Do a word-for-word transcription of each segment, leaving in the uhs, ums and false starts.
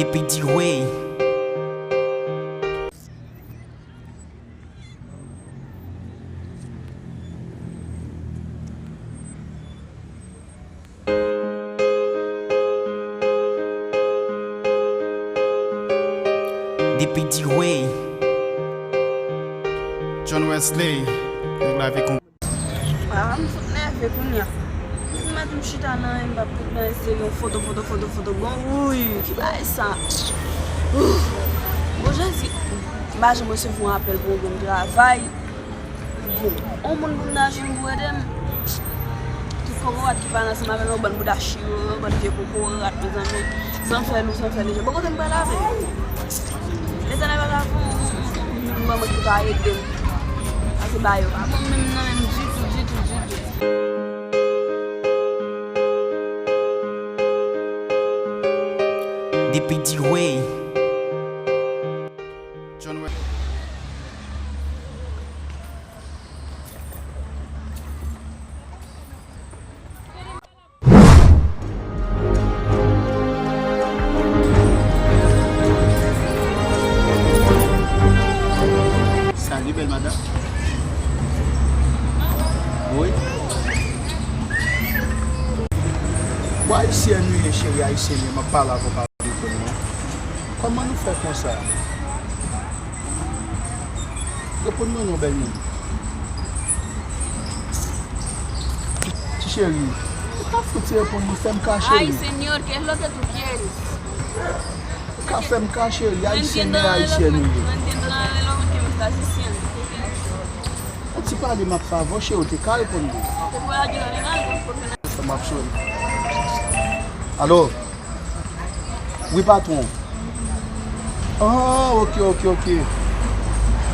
Depi D-Way. Depi D-Way. John Wesley, nèg la vi kon. Papa m fout nève kounye a. Depi maten m chita nan men m, m p ap fout nan eseye yon foto, foto, foto, foto. Bon, wouy, ki bagay sa? Ouh. Bon, Jezi, m pa janm resevwa yon apèl pou yon grenn travay. Bon, yon moun pou m ta jwenn pou ede m. Tout kokorat ki pale ansanm avè l, yon bann bouda chire, yon bann vye kokorat, mezanmi. San fè lou, san fè lejè. Bon, kote m pral avè yo? Letènèl pa ta fè yon, yon, yon, yon moun ban mwen ki ta ede m. Pase ba yo pa bon menm nan menm ditou, ditou, ditou. Depi D-Way. John Wayne. Salut, belle madame. Wi. Ou ayisyen ou ye, cheri, ayisyen ou ye, m ap pale avè w pa telefòn nan. Kòman nou fè konsa? Reponn mwen non, bèl moun. Ti cheri, ou ka fout reponn mwen, fè m ka cheri. Ay, señor, ¿qué es lo que tú quieres? Ou ka fè m ka cheri, ayisyen men ayisyen nou ye. No entiendo nada de lo que me estás diciendo. Yon ti pale m ap fè avè w, cheri, ou te ka reponn mwen. Te puedo ayudar en algo, porque no. Fè m ap sonn. Alo? Wi, patwon. Ah, ok, ok, ok.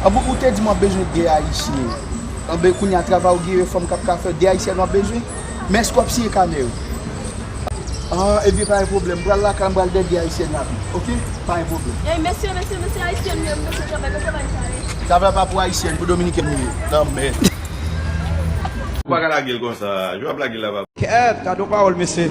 Ah, bon, ou te di m w ap bezwen de ayisyen. Anben, kounye a travay ou gen, fanm k ap ka fè, de ayisyen w ap bezwen? Men èske w ap siyen kanè yo? Ah, ebyen, pa gen pwoblèm. M pral lakay, m pral dèyè de ayisyen rapid. Ok? Pa gen pwoblèm. Ey, mesye, mesye, mesye, ayisyen, mesye, travay, mesye, travay, travay. Travay pa pou ayisyen, pou dominiken nou ye. Nan men. Ou pa ka lage l konsa. Jan w ap lage l la, pa. Kèt, gade yon pawòl, mesye.